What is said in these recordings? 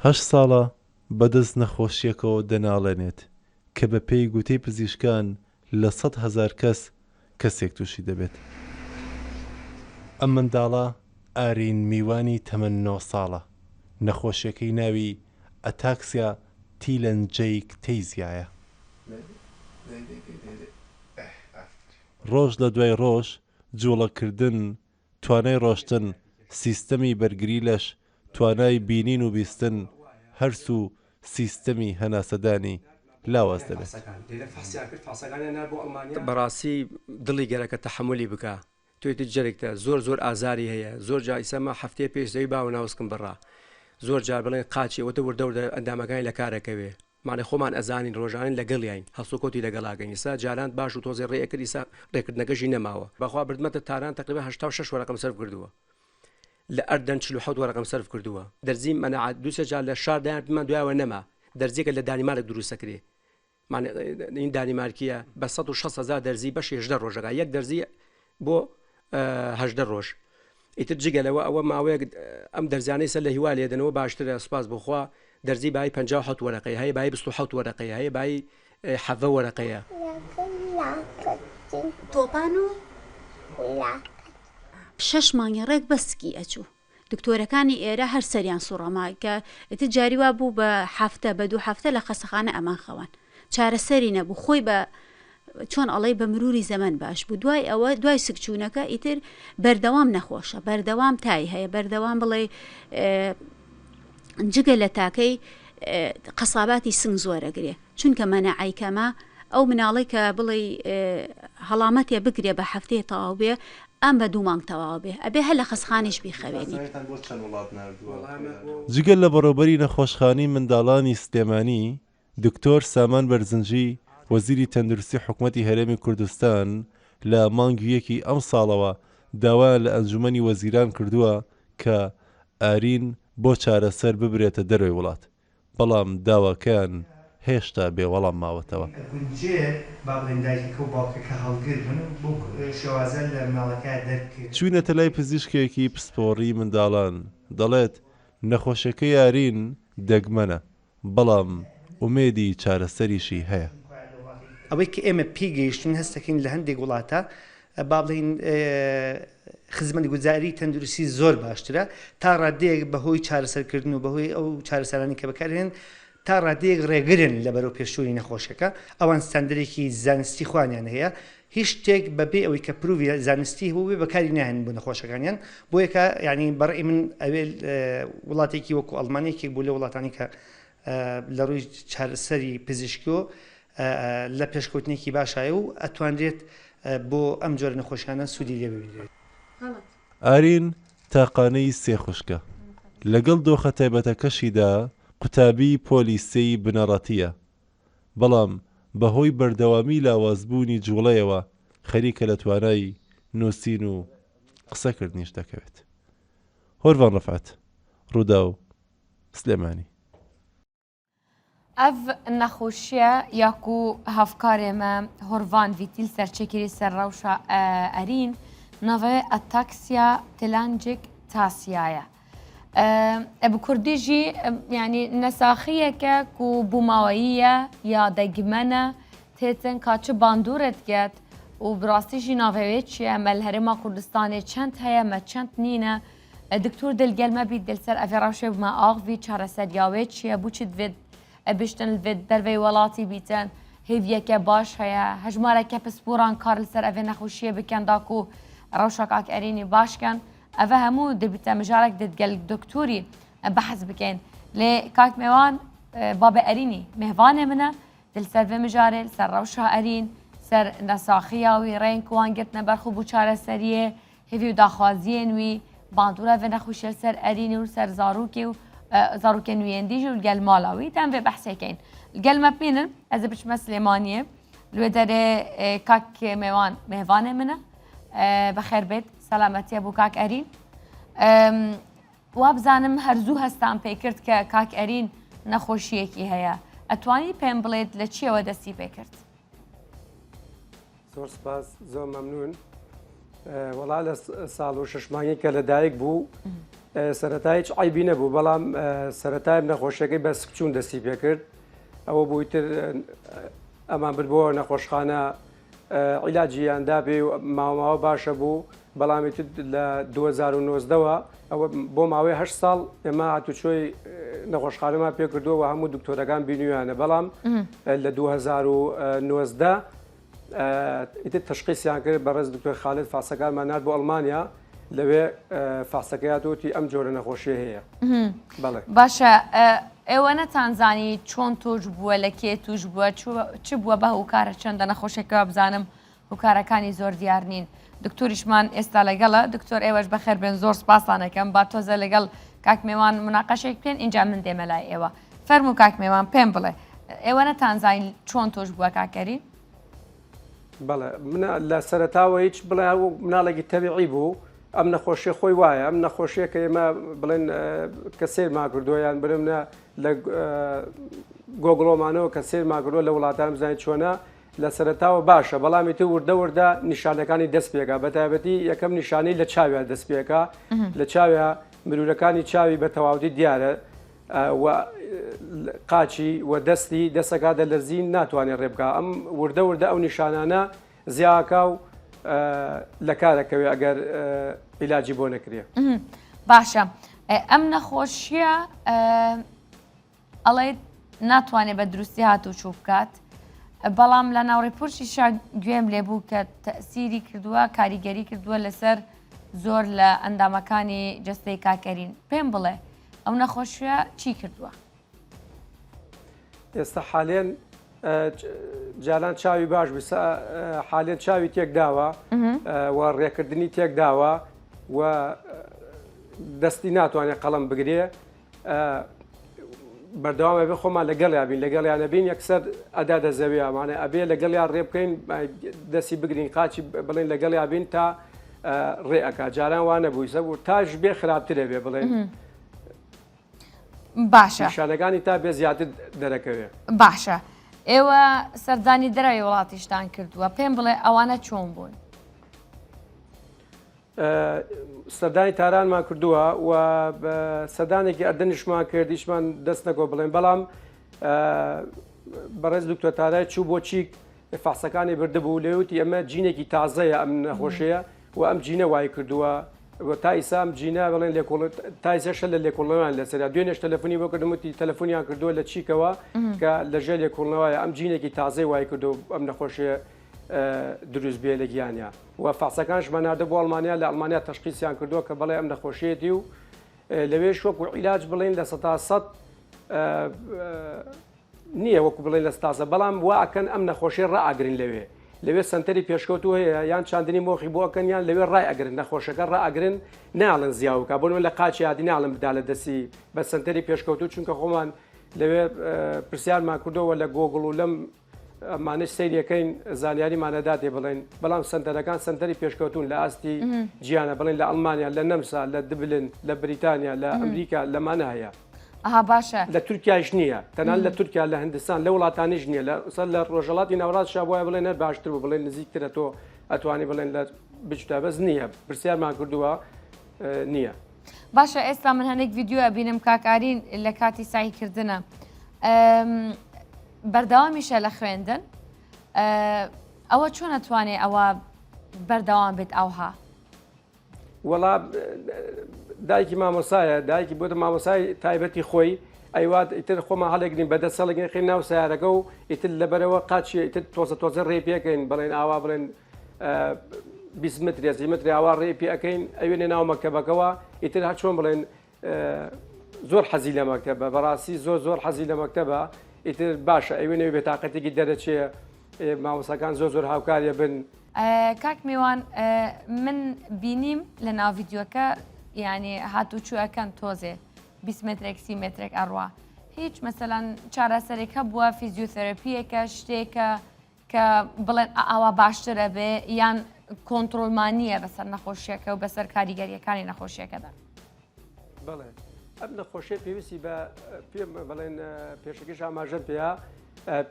هەشت ساڵە بەدەست نەخۆشییەکەوە دەناڵێنێت کە بەپێی گوتەی پزیشکان لە 100,000 کەس کەسێک تووشی دەبێت. ئەم منداڵە ئارین میوانی تەمەن نۆ ساڵە، نەخۆشیەکەی ناوی ئەتاکسیا تیلەنجەیکتەیزیایە. ڕۆژ لە دوای ڕۆژ جوڵەکردن، توانای ڕۆشتن، سیستەمی بەرگری لەش، توانای بینین و بیستن، هەرس و سیستەمی هەناسەدانی لاواز دەبێت. بەڕاستی دڵی گەرەکە تەحەمولی بکا تۆیتر جەرگتە زۆر زۆر ئازاری هەیە زۆر جار ئیسا ما هەفتەیە پێش زەوی باوە ناوسکم بڕا زۆر جار بڵێن قاچی ئەوەتە وردە وردە ئەندامەکانی لە کارەکەوێ مانێ خۆمان ئەزانین ڕۆژانە لەگەڵیاین هەڵسوکەوتی لەگەڵاکەین ئیسا جاران باش و تۆزێ ڕێ ئەکرد ئیسا ڕێکردنەکەشی نەماوە بەخوا بردمەتە تاران تقریبا 86 وەرەقەم سەرف کردووە لە ئەردەن 47 وەرەقەم سەرف کردووە دەرزی مەناعە دوو سێ جار لە شار دایان پێمان دوایەوە نەما دەرزیەکە لە دانیمارک دروستەکرێ این دانیمارکیە بە 160 هزار دەرزی بەشی هەژدە ڕۆژەکە یەک دەرزی بۆ هەژدە ڕۆژ ئیتر جگە لەوە ئەوە ماوەیەک ئەم دەرزیانەی سەر لە هیوا لێدەنەوە باشترە سوپاس بۆخوا دەرزی بای 57 وەرەقەیە هەیە بای 27 وەرەقەیە هەیە بای حەڤە وەرەقەیە. تۆپان و شەش مانگی ڕێک بە سکی ئەچوو. دکتۆرەکانی ئێرە هەر سەریان سوڕما کە ئیتر جاری وا بوو بە هەفتە بە دوو هەفتە لە خەسەخانە ئەمان خەوان چارەسەری نەبوو خۆی بە چۆن ئەڵێی بە مروری زەمەن باش بوو دوای ئەوە دوای سکچوونەکە ئیتر بەردەوام نەخۆشە بەردەوام تای هەیە بەردەوام بڵێ جگە لە تاکەی قەساباتی سنگ زۆرەگرێ چونکە مەناعەی کەمە، ئەو مناڵەی کە بڵێی هەڵامەتێ بگرێ بە هەفتەیە تەواو بێ ئەم بە دوو مانگ تەواو بێ ئەبێ هەر لە خەسخانەیش بیخەوێنیت. جگە لە بەڕێوبەری نەخۆشخانەی منداڵانی سلێمانی، دکتۆر سامان بەرزنجی، وەزیری تەندروستی حکومەتی هەرێمی کوردستان لە مانگی یەکی ئەمساڵەوە داوایان لە ئەنجومەنی وەزیران کردووە کە ئارین بۆ چارەسەر ببرێتە دەرەوەی وڵات، بەڵام داواکەیان هێشتا بێ وەڵام ماوەتەوە. ئەگونجێ با بڵێین دایکەکە و باوکەکە هەڵگر بن و بەو شێوازە لە مناڵەکە دەربکەوێت. چووینەتە لای پزیشکێکی پسپۆڕی منداڵان، دەڵێت، نەخۆشیەکەی یارین دەگمەنە، بەڵام ئومێدی چارەسەریشی هەیە. ئەوەی کە ئێمە پێی گەیشتوین هەست دەکەین لە هەندێک وڵاتە با بڵێین خزمەتگوزاری تەندروستی زۆر باشترە تا ڕادەیەک بەهۆی چارەسەرکردن و بەهۆی ئەو چارەسەرانی کە بەکارهێن تا ڕادەیەک ڕێگرن لە بەرەو پێشچوونی نەخۆشیەکە ئەوان ستاندەرێکی زانستی خۆیانیان هەیە هیچ شتێک بەبێ ئەوەی کە proof ی زانستی هەبوو بێ بەکاری ناهێنن بۆ نەخۆشەکانیان بۆیەکە یعنی بەڕێی من ئەوێ وڵاتێکی وەکو ئەڵمانیا یەکێک بوو لە وڵاتانی کە لە ڕووی چارەسەری پزیشکیۆ لە پێشکەوتنێکی باشایە و ئەتوانرێت بۆ ئەم جۆرە نەخۆشیانە سوودی لێ ببینرێت. ئارین تاقانەی سێ خوشکە، لەگەڵ دۆخە تایبەتەکەشیدا قوتابی پۆلی سێی بنەڕەتییە، بەڵام بەهۆی بەردەوامی لاوازبوونی جوڵەیەوە خەریکە لە توانای نووسین و قسەکردنیش دەکەوێت. هۆرڤان ڕەفعەت، ڕووداو، سلێمانی. ئەڤ نەخۆشیە یا کو هەڤکارێ مە هۆرڤان ڤیتیل سەر چێکری سەر ڕەوشا ئەرین ناڤێ ئەتاکسیا تلانجک تاسیایە. بە کوردی ژی یعنی نەساخیەکە کو بووماوەییە یا دەگمەنە تێتن کا چ باندورێت گەت و بڕاستی ژی ناڤێ چیە مەل هەرێما کوردستانێ چەند هەیە مە چەند نینە دکتۆر دل گەل مە بیت دل سەر ئەڤێ ڕەوشێ بمە ئاخڤی چارەسەریا وێ چیە بوچ دڤێت بشتن لڤێت دەرڤەی وەڵاتی بیتن هێڤیەکە باش هەیە هەژمارەکە پسپۆران کار لەسەر ئەڤێ نەخۆشیە بکەن داکو ڕەوشا کاک ئەرینی باش کەن ئەڤە هەموو دەبیتە مژارێک دێت گەل دکتۆری بەحس بکەین لێ کاک مێوان بابە ئەرینی مێوانێ منە دل سەر ڤێ مژارێ سەر ڕەوشا ئەرین سەر نەساخیا وی ڕێن کوان گرتنە بەرخو بوو چارەسەریێ هێڤی و داخوازیێن وی باندورا ڤێ نەخوشیە سەر ئەرینی و سەر زاروکێ و زاروکێن ویێندیژ و گەل مالا وی دەم ڤێ بەحسێ کەین گەل مە بمینن ئەز بچمە سلێمانیێ لوێ دەرێ کاک مێوان مێوانێ منە بەخێر بێت سەلامەتیە بۆ کاک ئەرین وابزانم هەر زوو هەستان پێ کرد کە کاک ئەرین نەخۆشیەکی هەیە ئەتوانی پێم بڵێت لە چیەوە دەستی پێ کرد؟ زۆر سپاس زۆر مەمنون وەڵا لە ساڵ و شش مانگی کە لەدایک بوو. سەرەتا هیچ عەیبی نەبوو، بەڵام سەرەتای نەخۆشیەکەی بە سکچوون دەستی پێکرد، ئەوە بوو ئیتر ئەمان برد بۆ نەخۆشخانە عیلاجیان دابێ و ماوە ماوە باشە بوو، بەڵام ئیتر لە 2019ەوە ئەوە بۆ ماوەی هەشت ساڵ ئێمە هاتوچۆی نەخۆشخانەمان پێکردووە و هەموو دکتۆرەکان بینیویانە، بەڵام لە 2019 ئیتر تەشخیسیان کرد، بەڕێز دکتۆر خالد فاسەکانمان نارد بۆ ئەڵمانیا، لەوێ فاسەکەی هات وتی ئەم جۆرە نەخۆشیە هەیە. بەڵێ. باشە ئێوە نەتانزانی چۆن توش بووە لە کێ توش بووە چ بووە بە هوکارە چەندە نەخۆشیەکە بزانم هوکارەکانی زۆر دیار نین دکتۆریشمان ئێستا لەگەڵە دکتۆر ئێوەش بەخێر بێن زۆر سپاسانەکەم با تۆزە لەگەڵ کاک مێوان مناقەشێک بکەین ئینجا من دێمە لای ئێوە فەرموو کاک مێوان پێم بڵێ ئێوە نەتانزانین چۆن تۆش بووە کاک کەریم؟ بەڵێ منە لە سەرەتاوە هیچ بڵێ مناڵێکی تەبیعی بوو ئەم نەخۆشیە خۆی وایە ئەم نەخۆشیە کە ئێمە بڵێن کە سێرمان کردووە یان برمنە لە گۆگڵۆمانەوە کە سێرمان کردووە لە وڵاتان بزانین چۆنە لە سەرەتاوە باشە بەڵام ئیتر وردە وردە نیشانەکانی دەست پێکا بە تایبەتی یەکەم نیشانەی لە چاویا دەست پێکا لە چاویا مرورەکانی چاوی بە تەواوی دیارە و قاچی و دەستی دەسەکا دەلەرزین ناتوانێت ڕێ بکا ئەم وردە وردە ئەو نیشانانە زیاکا و لە کارەکەوێ ئەگەر عیلاجی بۆ نەکرێ. باشە ئەم نەخۆشیە ئەڵێت ناتوانێت بە دروستی هاتوچوو بکات بەڵام لە ناو ڕیپۆرتیشا گوێم لێبوو کە تەسیری کردووە کاریگەری کردووە لەسەر زۆر لە ئەندامەکانی جەستەی کاکەرین پێم بڵێ ئەو نەخۆشیە چی کردووە؟ ئێستا حالێن جاران چاوی باش بوو حالێن چاوی تێکداوە و ڕێکردنی تێکداوە و دەستی ناتوانێت قەڵم بگرێ بەردەوام ئەبێ خۆمان لەگەڵیا بین لەگەڵیان نەبین یەکسەر ئەدا دەزەوی ئەمانە ئەبێ لەگەڵیان ڕێ بکەین دەستی بگرین قاچی بڵێن لەگەڵیا بین تا ڕێ ئەک جاران وانە بووی سەبوو تاش بێ خراپترە بێ بڵێن باشە شانەکانی تا بێ زیاتر دەرەکەوێ باشە ئێوە سەردانی دەرەوەی وڵاتیشتان کردووە پێم بڵێ ئەوانە چۆن بوون؟ سەردانی تارانمان کردووە و سەردانێکی ئەردەنیشمان کرد هیچمان دەست نەکەوت بڵێن بەڵام بەڕێز دکتۆر تارای چوو بۆ چیک فەحسەکانی بردبوو لێوتی ئەمە جینێکی تازەیە ئەم نەخۆشەیە و ئەم جینە وای کردووە و تا ئیسا ئەم جینە بڵێن لێکۆڵ تا ئیسەشە لە لێکۆڵەوەیان لەسەر دوێنێش تەلەفۆنی بۆ کردم وتی تەلەفۆنیان کردووە لە چیکەوە کە لەژێر لێکۆڵنەوەیە ئەم جینێکی تازەی وای کردو ئەم نەخۆشیە دروست بێ لە گیانیا و فەحسەکانشمان ناردە بۆ ئەڵمانیا لە ئەڵمانیا تەشخیسیان کردووە کە بەڵێ ئەم نەخۆشیەتی و لەوێش وەکو عیلاج بڵێن 100% نییە وەکو بڵێن لە ستازە بەڵام وا ئەکەن ئەم نەخۆشی ڕائگرن لەوێ لەوێ سنتەری پێشکەوتو هەیە یان چاندنی مۆخی بۆ ئەکەن یان لەوێ ڕای ئەگرن نەخۆشەکە ڕائگرن ناڵن زیاوکە بۆ لە قاچی عادی ناڵن بدا لە دەستی بە سنتەری پێشکەوتو چونکە خۆمان لەوێ پرسیارمان کردەوە لە گۆگڵ و لەم ئەمانەش سەیری ئەکەین زانیاریمان ئەداتێ بڵێن بەڵام سەنتەرەکان سەنتەری پێشکەوتون لە ئاستی جیانە بڵێن لە ئەڵمانیا لە نەمسا لە دبلن لە بریتانیا لە ئەمریکا لەمانە هەیە ئەها باشە لە تورکیاش نییە تەنان لە تورکیا لە هندستان لە وڵاتانیش نییە لە سەر لە ڕۆژهەڵاتی ناوەڕاست شا بۆیە بڵێن هەر باشتر بوو بڵێن نزیکترە تۆ ئەتوانی بڵێن لە بچتا بەس نییە پرسیارمان کردووە نییە. باشە ئێستا من هەندێک ڤیدیۆ ئەبینم کاک ئارین لە کاتی سعیکردنە بەردەوامیشە لە خوێندن ئەوە چۆن ئەتوانێ ئەوە بەردەوام بێت ئەوها؟ وەڵا دایکی مامۆسایە دایکی بۆتە مامۆسای تایبەتی خۆی ئەیوات ئیتر خۆمان هەڵێگرین بە دەست هەڵێگرین خین ناو سیارەکە و ئیتر لەبەرەوە قاچیە ئیتر تۆزە تۆزە ڕێ پێکەین بڵێن ئاوا بڵێن 20 مترێ سی مترێ ئاوا ڕێ پێ ئەەکەین ئەوێنێ ناو مەکتەبەکەوە ئیتر هەر چۆن بڵێن زۆر حەزی لە مەکتەبە بەڕاستی زۆر زۆر حەزی لە مەکتەبە ئیتر باشە ئەوێنەوە بێتاقەتێکی دەرەچێ مامۆساکان زۆر زۆر هاوکاریە بن. کاک میوان من بینیم لە ناو ڤیدیۆکە یعنی هاتوچوو ئەکەن تۆزێ 20 مترێک سی مترێک ئەڕوا هیچ مەسەلەن چارەسەرێک هەبووە فیزیۆتەرەپیەکە شتێکە کە بڵێن ئاوا باشتر ئەبێ یان کۆنتڕۆڵمان نییە بەسەر نەخۆشیەکە و بەسەر کاریگەریەکانی نەخۆشیەکەدا. بەڵێ ئەم نەخۆشیە پێویستی بە پێم بڵێن پێشەکەش ئاماژەم پێیا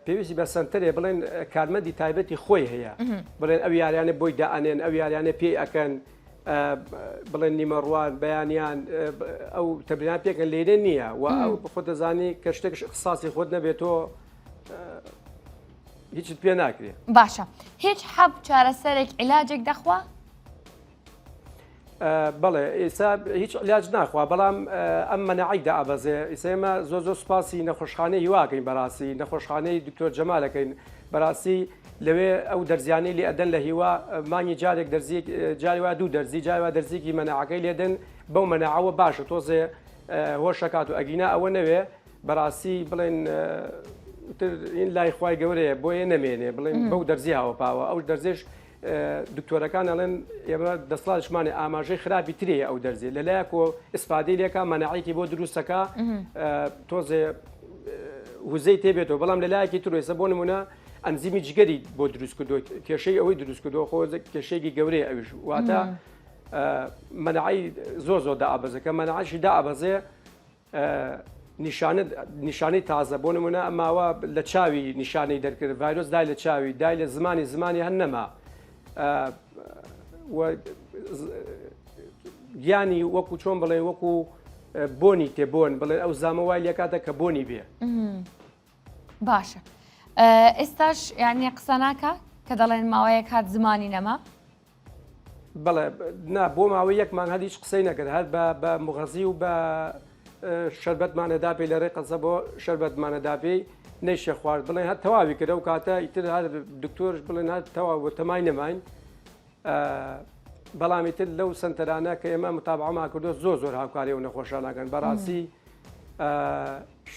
پێویستی بە سنتەرێ بڵێن کارمەندی تایبەتی خۆی هەیە بڵێن ئەو یاریانە بۆی دائەنێن ئەو یاریانە پێی ئەکەن. بڵێن نیمەڕوان بەیانیان ئەو تەبریان پێکەن لێرە نییە و ئەو خۆ دەزانی کە شتێکش اختصاصی خۆت نەبێت تۆ هیچت پێ ناکرێ. باشە هیچ حەب چارەسەرێک عیلاجێک دەخوا؟ بەڵێ ئێستا هیچ علاج ناخوا بەڵام ئەم مەناعی دائەبەزێ ئیسا ئێمە زۆر زۆر سوپاسی نەخۆشخانەی هیواکەین بەڕاستی نەخۆشخانەی دکتۆر جەمالەکەین بەڕاستی لەوێ ئەو دەرزیانەی لێ ئەدەن لە هیوا مانگی جارێک دەرزیک جاری وا دوو دەرزی جاری وا دەرزیکی مەناعەکەی لێدەن بەو مەناعەوە باشە تۆزێ هۆشەکات و ئەگینا ئەوە نەوێ بەڕاستی بڵێن تر این لای خوای گەورەیە بۆیە نەمێنێ بڵێن بەو دەرزی هاوە پاوە ئەو دەرزێش دکتۆرەکان ئەڵێن ئێمە دەسڵاتشمانێ ئاماژەی خراپی ترەیە ئەو دەرزێ لەلایەکۆ ئیسفادەی لێکا مەناعێکی بۆ دروستەکە تۆزێ وزەی تێبێتەوە بەڵام لەلایەکی تر ئێستا بۆ نمونە ئەنزیمی جگەری بۆ دروست کردو کێشەی ئەوەی دروست کردو خۆ کێشەیەکی گەورەیە ئەویش واتە مەنعی زۆر زۆر دابەزەکە مەنعشی دابەزێ نیشانە نیشانەی تازە بۆ نمونە ئەم ماوە لە چاوی نیشانەی دەرکرد ڤایرۆس دای لە چاوی دای لە زمانی زمانی هەر نەما گیانی وەکو چۆن بڵێ وەکو بۆنی تێ بۆن بڵێ ئەو زامە وای لەکاتە کە بۆنی بێ باشە ئێستاش یعنی قسە ناکە کە دەڵێن ماوەیەک هات زمانی نەما بەڵێ نا بۆ ماوەی یەک مانگ هەر هیچ قسەی نەکرد هەر بە بە مغەزی و بە شەربەتمانە داپێ لە ڕێی قەزە بۆ شەربەتمانە داپێی نەیشێ خوارد بڵێن هەر تەواوی کرد ئەو کاتە ئیتر هەر دکتۆرش بڵێن هەر تەواو بۆ تەمای نەماین بەڵام ئیتر لەو سنتەرانە کە ئێمە متابعەمان کردو زۆر زۆر هاوکاری و نەخۆشانەکەن بەڕاستی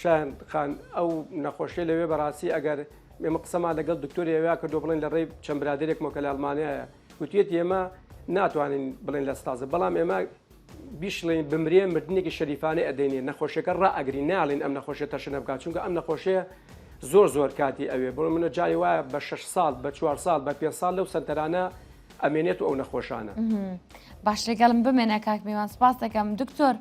شایان خان ئەو نەخۆشیە لەوێ بەڕاستی ئەگەر ئێمە قسەمان لەگەڵ دکتۆری ئەویا کردو بڵێن لە ڕێی چەند برادێکمەوە کە لە ئەڵمانیایە وتیەتی ئێمە ناتوانین بڵێن لە ستازە بەڵام ئێمە بیشڵێن بمرێ مردنێکی شەریفانەی ئەدەینێ نەخۆشیەکە ڕائەگرین ناڵێن ئەم نەخۆشیە تەشەنە بکات چونکە ئەم نەخۆشیە زۆر زۆر کاتی ئەوێ بۆ منە جاری وایە بە 6 ساڵ بە 4 ساڵ بە 5 ساڵ لەو سەنتەرانە ئەمێنێت و ئەو نەخۆشانە باش لەگەڵم بمێنە کاک میوان سپاس دەکەم دکتۆر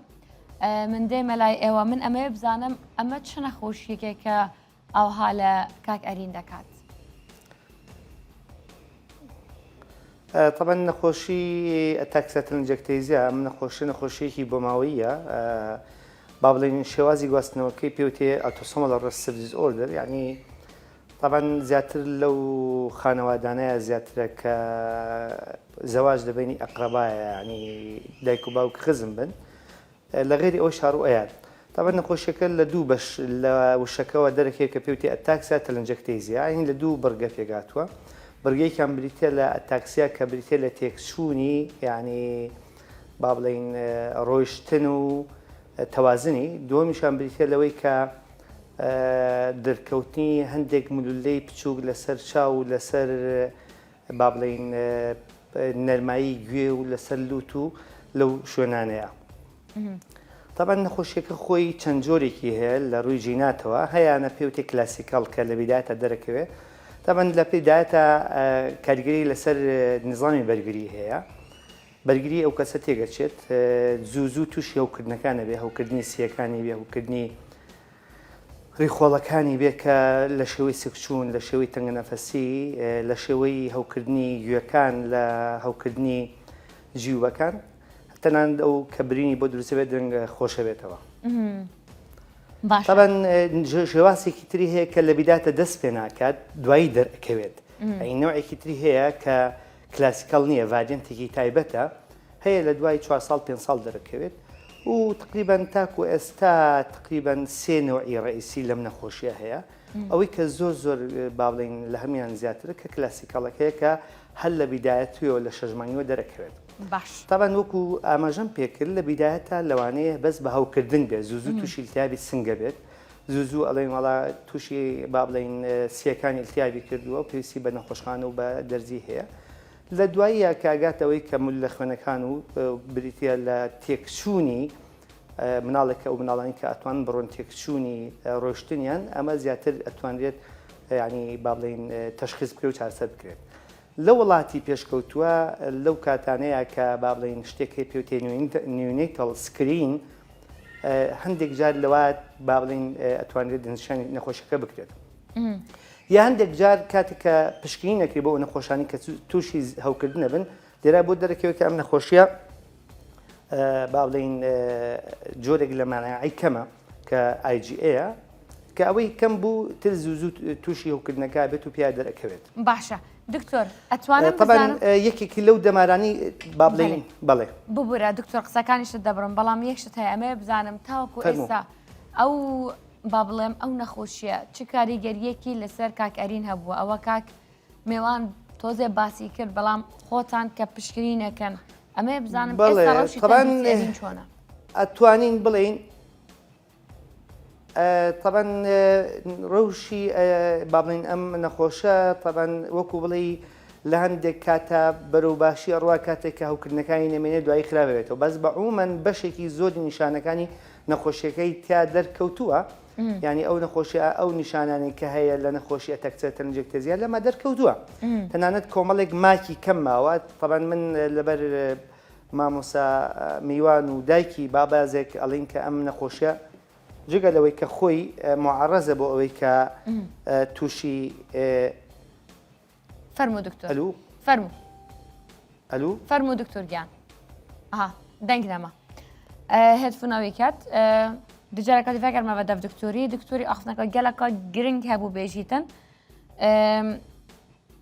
من دێمە لای ئێوە من ئەمەوێ بزانم ئەمە چ نەخۆشیەکێکە ئاوها لە کاک ئەرین دەکات؟ تەبعەن نەخۆشی ataxia telangiectasia ئەم نەخۆشی نەخۆشیەکی بۆماوەییە با بڵێین شێوازی گواستنەوەکەی پێوتێ autosomal recessive disorder یعنی تەبعەن زیاتر لەو خانەوادانەیە زیاترە کە زەواج لە بینی ئەقرەبایە یعنی دایک و باوک خزم بن لە غەیری ئەوەش ڕوئەیات. تەبعەن نەخۆشیەکە لە دوو بەش لە وشەکەوە دەرەکەوێت کە پێوتێ ataxia telangiectasia یانی لە دوو بڕگە پێکهاتووە بڕگەیەکیان بریتیە لە ataxia کە بریتیە لە تێکچوونی یانی با بڵێین ڕۆیشتن و تەوازنی دووەمیشان بریتیە لەوەی کە دەرکەوتنی هەندێک ملولەی بچووک لەسەر چاو و لەسەر با بڵێین نەرمایی گوێ و لەسەر لوت و لەو شوێنانەیە. تەبعەن نەخۆشیەکە خۆی چەند جۆرێکی هەیە لە ڕووی جیناتەوە هەیانە پێوتێ classical کە لە بیدایەتە دەرەکەوێت تەبعەن لە بیدایەتە کاریگەری لەسەر نظامی بەرگری هەیە بەرگری ئەو کەسە تێگەچێت زوو زوو تووشی هەوکردنەکانە بێ هەوکردنی سیەکانی بێ هەوکردنی ڕیخۆڵەکانی بێ کە لە شێوەی سکچوون، لە شێوەی تەنگەنەفەسی، لە شێوەی هەوکردنی گوێکان، لە هەوکردنی جیوبەکان، تەنانەت ئەو کە برینی بۆ دروست دەبێت درەنگ خۆشەبێتەوە. تەبعەن شێوازێکی تری هەیە کە لە بیداتە دەست پێ ناکات دوایی دەرئەکەوێت. ئەی نەوعێکی تری هەیە کە classical نییە variant ێکی تایبەتە هەیە لە دوای چوار ساڵ پێنج ساڵ دەرەکەوێت و تقریبان تاکو ئێستا تقریبان سێ نەوعی ڕئیسی لەم نەخۆشیە هەیە ئەوەی کە زۆر زۆر با بڵێین لە هەموان زیاترە کە classical ەکەیە کە هەر لە بیدایەتیەوە لە شەش مانگیەوە دەرەکەوێت باش تابان وەکو ئاماژەم پێکرد لە بیدایەتا لەوانەیە بەس بە هەوکردن بێت زوو زوو تووشی التهابی سنگە بێت زوو زوو ئەڵێن وەڵا تووشی با بڵێین سیەکانی التهابی کردووە و پێویستی بە نەخۆشخانە و بە دەرزی هەیە لە دواییا کە ئەگاتە ئەوەی کە ملە خوێنەکان و بریتیە لە تێکچوونی مناڵێک کە ئەو مناڵانی کە ئەتوان بڕۆن تێکچوونی ڕۆشتنیان ئەمە زیاتر ئەتوانرێت ینی با بڵێین تەشخیص بکرێت و چارەسەر بکرێت لە وڵاتی پێشکەوتووە لەو کاتانەیە کە با بڵێین شتێک هەیە پێوتێ neonatal screen هەندێک جار لەوە با بڵێین ئەتوانرێت دەستنیشانی نەخۆشیەکە بکرێت. یا هەندێک جار کاتێک کە پشکنین نەکرێت بۆ ئەو نەخۆشانی کە تووشی هەوکردنە بن. لێرە بۆ دەرەکەوێت کە ئەم نەخۆشیە با بڵێین جۆرێک لە مەناعەی کەمە کە IgA کە ئەوەی کەم بوو تر زوو زوو تووشی هەوکردنەکە بێت و پیا دەرەکەوێت. باشە دکتۆر ئەتوانم طبعا یەکێکی لەو دەمارانی با بڵێین بەڵێ. ببورە دکتۆر قسەکانیشت دەبڕم بەڵام یەک شت هەیە ئەمەوێ بزانم تاوەکو ئێستا ئەو با بڵێم ئەو نەخۆشیە چ کاریگەریەکی لەسەر کاک ئەرین هەبووە ئەوە کاک مێوان تۆزێ باسی کرد بەڵام خۆتان کە پشکنی نەکەن ئەمەیە بزانم ئێستا ڕەوشی تەندروستی ئەرین چۆنە؟ ئەتوانین بڵێین تەبەن ڕەوشی با بڵێین ئەم نەخۆشە تەبەن وەکو بڵێی لە هەندێک کاتە بەرەو باشی ئەڕوا کاتێک کە هەوکردنەکانی نەمێنێت دوایی خراپەبێتەوە بەس بە عموما بەشێکی زۆری نیشانەکانی نەخۆشیەکەی تیا دەرکەوتووە یانی ئەو نەخۆشیە ئەو نیشانانەی کە هەیە لە نەخۆشی ataxia telangiectasia لەمە دەرکەوتووە تەنانەت کۆمەڵێک ماکی کەم ماوە تەبەن من لەبەر مامۆسا میوان و دایکی بابازێک ئەڵین کە ئەم نەخۆشیە جگە لەوەی کە خۆی معرەزە بۆ ئەوەی کە تووشی فەرموو دکتۆر ئەلو فەرموو ئەلو فەرموو دکتۆر گیان ئەها دەنگ نەما هێدفونەوەی کات دجارەکە دیفاکەرمە بە دەف دکتۆری دکتۆری ئاخنەکە گەلەکە گرنگ هەبوو بێژیتن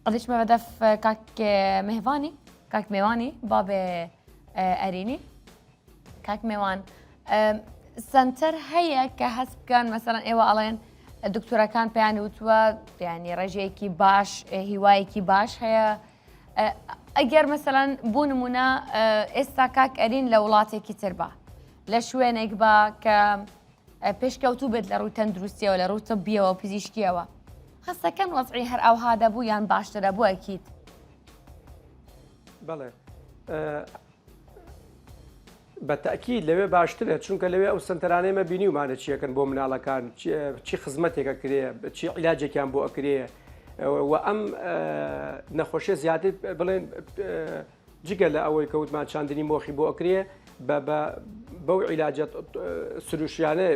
قدیشمە بە دەف کاک مهوانی کاک مێوانی بابێ ئەرینی کاک مێوان سنتەر هەیە کە هەست بکەن مەسەڵەن ئێوە ئەڵێن دکتۆرەکان پێیان وتووە ینی ڕێژەیەکی باش هیوایەکی باش هەیە ئەگەر مەسەلەن بۆ نمونە ئێستا کاک ئەرین لە وڵاتێکی تر بە لە شوێنێک بە کە پێشکەوتوو بێت لە ڕووی تەندروستیەوە لە ڕوو طبیەوە پزیشکیەوە هەستەکەن وەزعی هەر ئەوها دەبوو یان باشترە بوو ئەکید بەڵێ بە تەئکید لەوێ باشترە چونکە لەوێ ئەو سەنتەرانەی ئێمە بینیومانە چیەکەن بۆ مناڵەکان چی خزمەتێک ئەکرێ چی عیلاجێکیان بۆ ئەکرێ و ئەم نەخۆشیە زیاتر بڵێن جگە لە ئەوەی کەوتمان چاندنی مۆخی بۆ ئەکرێ بەو عیلاجە سروشیانە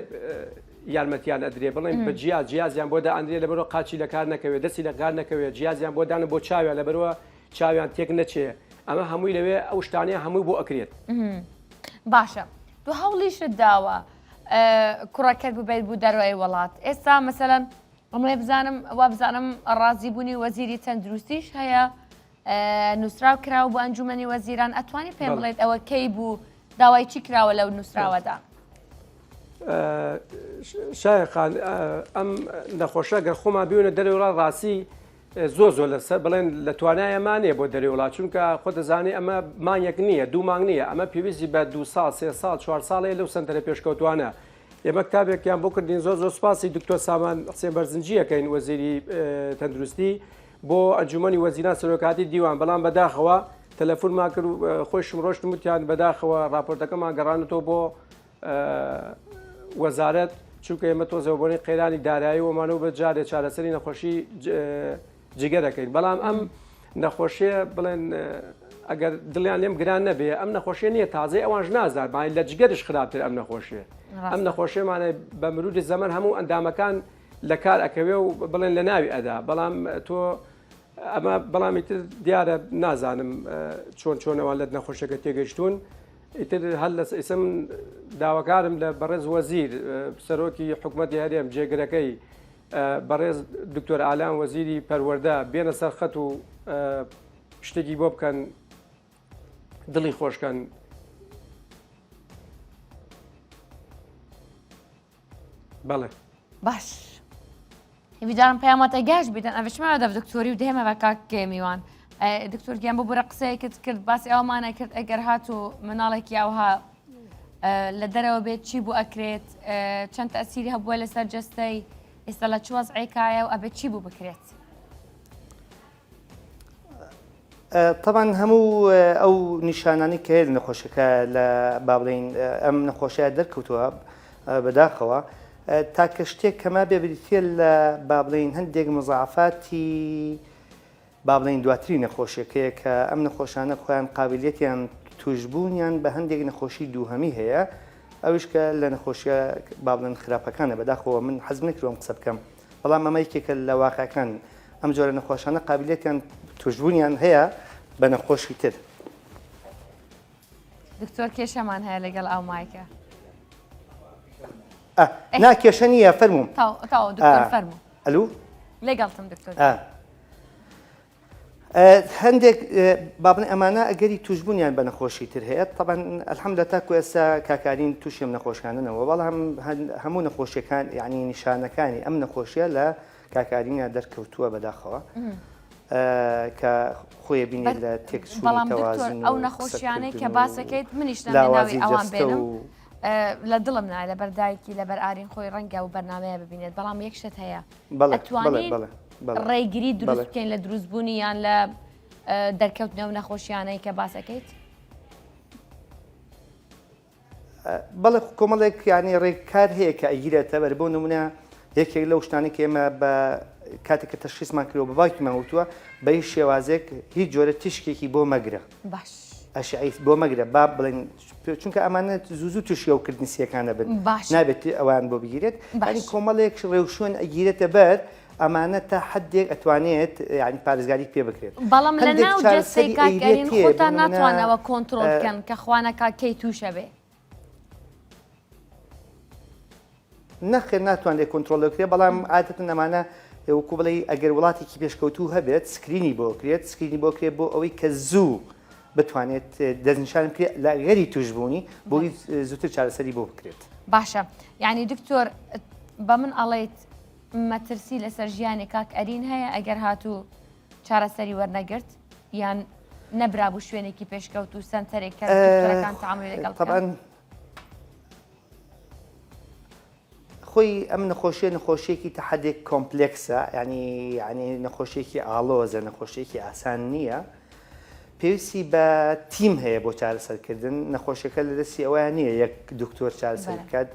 یارمەتیان ئەدرێ بڵێن بە جیا جیازیان بۆ دائەنرێ لەبەرەوە قاچی لەکار نەکەوێت دەستی لەکار نەکەوێت جیازیان بۆ دانە بۆ چاویان لەبەرەوە چاویان تێک نەچێ ئەمە هەمووی لەوێ ئەو شتانەیە هەمووی بۆ ئەکرێت. باشە تۆ هەوڵیشت داوە کوڕەکەت ببیت بۆ دەرەوەی وڵات ئێستا مەسەلەن ئەمڵێ بزانم وابزانم ڕازیبوونی وەزیری تەندروستیش هەیە نووسراو کراوە بۆ ئەنجومەنی وەزیران ئەتوانی پێم بڵێت ئەوە کەی بوو داوای چی کراوە لەو نووسراوەدا؟ شایخان ئەم نەخۆشە گەر خۆمان بێونە دەرەوە ڕاستی زۆر زۆر لەسەر بڵێن لە توانای ئەما نیە بۆ دەرەوەی وڵات چونکە خۆ دەزانی ئەمە مانگێک نییە دوو مانگ نییە ئەمە پێویستی بە دو ساڵ سێ ساڵ چوار ساڵەیە لەو سەنتەرە پێشکەوتوانە ئێمە کتابێکیان بۆ کردین زۆر زۆر سوپاسی دکتۆر سامان حسێن بەرزنجیەکەین وەزیری تەندروستی بۆ ئەنجومەنی وەزیران سەرۆکاتی دیوان بەڵام بەداخەوە تەلەفۆنمان کرد خۆشم ڕۆشتم وتیان بەداخەوە راپۆرتەکەمان گەڕانەوە بۆ وەزارەت، چونکە ئێمە تۆزێ بۆنەی قەیرانی دارایی ومانەوە بە جارێ چارەسەری نەخۆشی جگەر دەکەین بەڵام ئەم نەخۆشیە بڵێن ئەگەر دڵیان لێم گران نەبێ ئەم نەخۆشیە نییە تازەی ئەوانش نازار مای لە جگەرش خراپتر ئەم نەخۆشیە ئەم نەخۆشیەمانە بە مروری زەمەن هەموو ئەندامەکان لە کار ئەکەوێ و بڵێن لە ناوی ئەدا بەڵام تۆ ئەمە بەڵام ئیتر دیارە نازانم چۆن چۆنەوە لە نەخۆشەکە تێگەیشتوون ئیتر هەر لە ئیسە من داواکارم لە بەڕێز وەزیر سەرۆکی حکوومەتی هەرێم جێگرەکەی بەڕێز دکتۆر ئالان وەزیری پەروەردە بێنە سەر خەت و شتێکی بۆ بکەن دڵی خۆشکەن. بەڵێ. باش هیویدارم پەیاماتە گەشت بیتن ئەوە چمە دەف دکتۆری و دێمە بە کاک میوان دکتۆر گیان ببورە قسەیەکت کرد باسی ئەومانە کرد ئەگەر هاتوو مناڵێکی ئەوها لە دەرەوە بێت چی بوو ئەکرێت چەند تەسیری هەبووە لەسەر جەستەی ئێستا لە چ وەزعێکایە و ئەبێت چی بوو بکرێت؟ تەبعەن هەموو ئەو نیشانانەی کە هەیە لە نەخۆشەکە لە با بڵێین ئەم نەخۆشیە دەرکەوتووە بەداخەوە تاکە شتێک کەما بێ بریتە لە با بڵێین هەندێک مزعفاتی با بڵێین دواتری نەخۆشیەکەیە کە ئەم نەخۆشانە خۆیان قابلیەتیان توشبوونیان بە هەندێک نەخۆشی دووهەمی هەیە ئەوش کە لە نەخۆشیە با بڵێن خراپەکانە بەداخەوە من حەزم نەکردووە ئەم قسە بکەم بەڵام ئەمە یەکێکە لە واقعەکان ئەم جۆرە نەخۆشانە قابلیەتیان توشبوونیان هەیە بە نەخۆشی تر. دکتۆر کێشەمان هەیە لەگەڵ ئەو مایکە. نا کێشە نییە فەرمووم. تاو دکتۆر فەرموو. ئەلو لەگەڵتم دکتۆر. هەندێک با بڵێن ئەمانە ئەگەری توشبوونیان بە نەخۆشی تر هەیە طبعا الحمد لله تاکو ئێستا کاکارین تووشی ئەم نەخۆشیانە نەوە بەڵام هەموو نەخۆشیەکان یعنی نیشانەکانی ئەم نەخۆشیە لە کاکارینا دەرکەوتووە بەداخەوە کە خۆی بینێت لە تێکچوونی تەوازن ئەو نەخۆشیانەی کە باسەکەیت منیش لاوازی ئەوان بێنم لە دڵم نایە لەبەر دایکی لەبەر ئارین خۆی ڕەنگە و بەرنمەیە ببینێت بەڵام یەک شت هەیە ئەتوانین ڕێگری دروست بکەین لە دروستبوونی یان لە دەرکەوتنەوە نەخۆشیانەی کە باسەکەیت؟ بەڵێ کۆمەڵێک یانی ڕێکار هەیە کە ئەگیرێتە بەر بۆ نمونە یەکێک لەو شتانەی کە ئێمە بە کاتێک کە تەشخیصمان کردوە بە باوکیمان وتووە بە هیچ شێوازێک هیچ جۆرە تیشکێکی بۆ مەگرە باش ئەشعی بۆ مەگرە با بڵێن چونکە ئەمانە زوو زوو تووشی ئەو کردنی سیەکانە بن باش نابێت ئەوان بۆ بگیرێت باش. ینی کۆمەڵێک ڕێوشوێن ئەگیرێتە بەر ئەمانە تا حدێک ئەتوانێت یعنی پارێزگاری پێ بکرێت بەڵام لە هەندێک ناو جەستەی چارەسەری کاک ئەیرێت ئەرین هەیە، بۆ خۆتان نمونە، ناتوانەوە کۆنترۆڵ ئە، بکەن کە خوانەکا کەی تووشە بێ نەخێر ناتوانرێت کۆنترۆڵ بکرێت بەڵام عادەتەن ئەمانە وەکو بڵێی ئەگەر وڵاتێکی پێشکەوتوو هەبێت screen ی بۆ کرێت screen ی بۆ کرێت بۆ ئەوەی کە زوو بتوانێت دەستنیشان بکرێت لە ئەگەری توشبوونی بۆی زووتر چارەسەری بۆ بکرێت. باشە یعنی دکتۆر بە من ئەڵێیت مەترسی لەسەر ژیانی کاک ئەرین هەیە ئەگەر هاتوو چارەسەری وەرنەگرت یان نەبرابوو شوێنێکی پێشکەوت و سەنتەرێک کە دکتۆرەکان تەعامولی لەگەڵ بکەن؟ تەبعەن خۆی ئەم نەخۆشیە نەخۆشیەکی تەحەدێک کۆمپلێکسە ینی ینی نەخۆشیێکی ئاڵۆزە نەخۆشیێکی ئاسان نییە پێویستی بە تیم هەیە بۆ چارەسەرکردن نەخۆشیەکە لە دەستی ئەوە نییە یەک دکتۆر چارەسەر بکات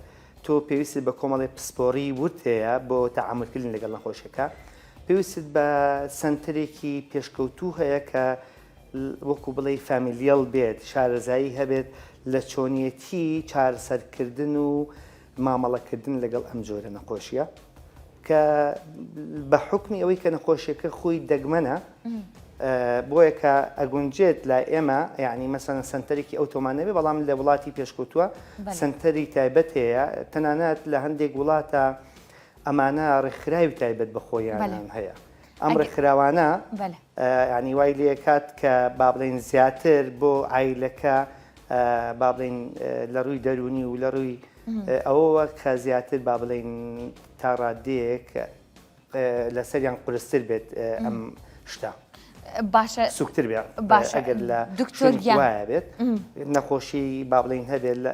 تۆ پێویست بە کۆمەڵی پسپۆڕی ورد هەیە بۆ تەعاملکردن لەگەڵ نەخۆشیەکە پێویست بە سنتەرێکی پێشکەوتوو هەیە کە وەکو بڵێی familial بێت، شارەزایی هەبێت لە چۆنیەتی چارەسەرکردن و مامەڵەکردن لەگەڵ ئەم جۆرە نەخۆشیە کە بە حوکمی ئەوەی کە نەخۆشیەکە خۆی دەگمەنە بۆیە کە ئەگونجێت لای ئێمە یعنی مەسەن سنتەرێکی ئەو تۆمان نەبێ بەڵام لە وڵاتی پێشکەوتووە سنتەری تایبەت هەیە تەنانەت لە هەندێک وڵاتە ئەمانە ڕێکخراوی تایبەت بە خۆیان هەیە. ئەم ڕێکخراوانە یانی وای لێکات کە با بڵێین زیاتر بۆ عایلەکە با بڵێین لە ڕووی دەروونی و لە ڕووی ئەوەوە کە زیاتر با بڵێین تا ڕادەیەک لەسەریان قورستر بێت ئەم شتە باشە سوکتر بێت باشە ئەگەر لە دکتۆر گیان وایە بێت نەخۆشی با بڵێین هەبێت لە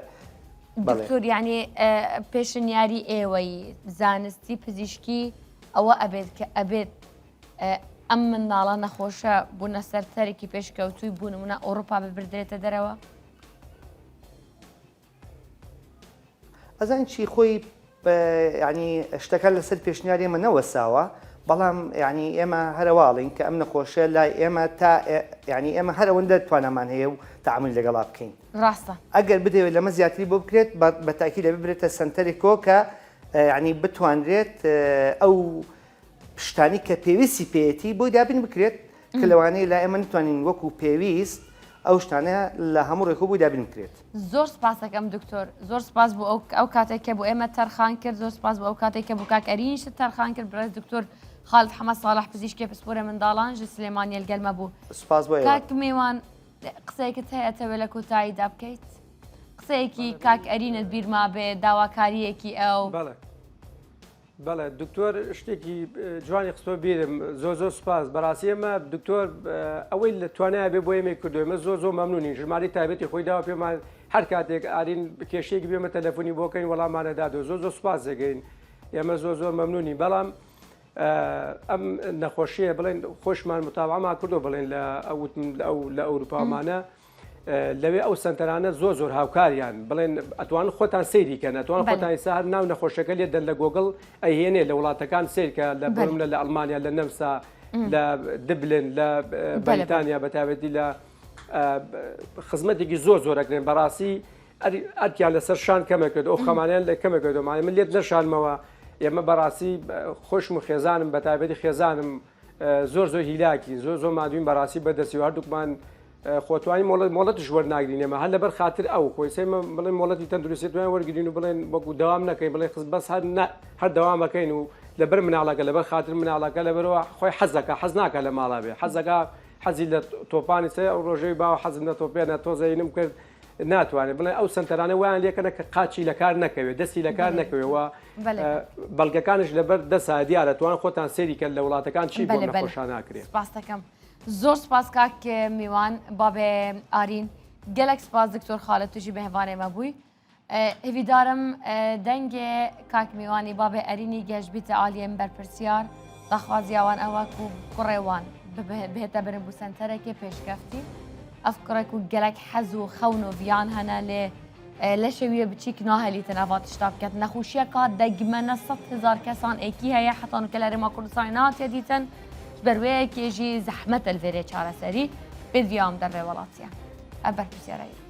دکتۆر یعنی پێشنیاری ئێوەی زانستی پزیشکی ئەوە ئەبێت کە ئەبێت ئەم منداڵە نەخۆشە بوونە سەرتەرێکی پێشکەوتووی بوو نمونە ئەوروپا ببردرێتە دەرەوە؟ ئەزان چی خۆی ینی شتەکان لەسەر پێشنیاری ئێمە نەوەساوە بەڵام ینی ئێمە هەرەواڵین کە ئەم نەخۆشە لای ئێمە تا ینی ئێمە هەر ئەوەندە توانامان هەیە و تعامل لەگەڵا بکەین ڕاستە ئەگەر بدەوێت لەمە زیاتری بۆ بکرێت بە تاکی لە ببرێتە سنتەرێک کۆ کە یانی بتوانرێت ئەو شتانی کە پێویستی پێیەتی بۆی دابین بکرێت کە لەوانەیە لای ئێمە نتوانین وەکو پێویست ئەو شتانە لە هەموو ڕێکۆ بۆی دابین بکرێت. زۆر سپاسەکەم دکتۆر زۆر سپاس بۆ ئەو ئەو کاتێک کە بۆ ئێمە تەرخان کرد زۆر سپاس بۆ ئەو کاتێک کە بۆ کاک ئەرینیشت تەرخان کرد بەڕێز دکتۆر خالد حەمە ساڵح پزیشکی پسپۆرە منداڵان ژ سلێمانیە لەگەل مە بوو سپاس بۆ ئێوە. کاک میوان قسەیەکت هەیە ئەتەوێ لە کۆتاییدا بکەیت؟ قسەیەکی کاک ئەرینت بیر مابێ داواکاریەکی ئەو. بەڵێ بەڵێ دکتۆر شتێکی جوانی خستۆ بیرم زۆر زۆر سوپاس بەڕاستی ئێمە دکتۆر ئەوەی لە توانای بێ بۆ ئێمەی کردو ئێمە زۆر زۆر مەمنونین ژمارەی تایبەتی خۆی داوە پێمان هەر کاتێک ئارین کێشەیەکی بێمە تەلەفۆنی بۆکەین وەڵامانە دادۆ زۆر زۆر سوپاس دەکەین ئێمە زۆر زۆر مەمنونین بەڵام ئەم نەخۆشیە بڵێن خۆشمان متابعەمان کردو بڵێن لە ئەوتم ئەو لە ئەوروپامانە لەوێ ئەو سەنتەرانە زۆر زۆر هاوکاریان بڵێن ئەتوان خۆتان سەیری کەن ئەتوان خۆتان ئێستا هەر ناو نەخۆشەکە لێ دەن لە گۆگڵ ئەیهێنێ لە وڵاتەکان سەیرکە لە بۆ لە ئەڵمانیا لە نەمسا لە دبلن لە بەریتانیا بە تایبەتی لە خزمەتێکی زۆر زۆر ئەکرێن بەڕاستی ئەرکیان لەسەر شان کەمەکرد ئەو خەمانیان لە کەمەکردەوەمانە من لێت نەشانمەوە ئێمە بەڕاستی خۆشم و خێزانم بە تایبەتی خێزانم زۆر زۆر هیلاکین زۆر زۆر مادوین بەڕاستی بەدەستی و هەردووکمان. خۆ توانین مۆڵەت مۆڵەتیش وەرناگرین ئێمە هەر لەبەر خاتر ئەو خۆی سێمە بڵێن مۆڵەتی تەندروستی توانین وەرگرین و بڵێن وەکو دەوام نەکەین بڵێن خز بەس هەر نە هەر دەوامەکەین و لەبەر مناڵەکە لەبەر خاتر مناڵەکە لەبەرەوە خۆی حەزەکە حەز ناکە لە ماڵا بێ حەزەکە حەزی لە تۆپانی سێ ئەو ڕۆژەی باوە حەزم لە تۆپێنە تۆزەینم کرد ناتوانێت بڵێ ئەو سنتەرانە وایان لێکەنە کە قاچی لە کار نەکەوێت دەستی لە کار نەکەوێەوە بەڵگەکانش لەبەر دەسا دیارە توان خۆتان سێری کەن لە وڵاتەکان چی بۆ نەخۆشاناکرێت سپاس دەکەم زۆر سپاس کاک میوان بابێ ئارین گەلەک سپاس دکتۆر خالد توژی مهێوانێ مە بووی هیویدارم دەنگێ کاک میوانی بابێ ئەرینی گەشت بیتە ئالیێن بەرپرسیار داخوازیاوان ئەوە کو کوڕێوان بهێتە برن بوو سەنتەرێکێ پێشکەفتی ئەف کوڕێک و گەلەک حەز و خەون و ڤیان هەنە لێ لەشێ ویە بچیک ناهێلیتن ئەڤا تشتا بکەت نەخوشیەکە دەگمەنە 100 هزار کەسان ئێکی هەیە حتا نوکە لە هەرێما کوردستانی نهاتیە دیتن ژبەر وێ یەکێ ژی زەحمەتە لڤێرێ چارەسەری پێدڤیاوم دەرڤێ وەڵاتیە ئەڤ بەرپرسیارە ئیرۆ.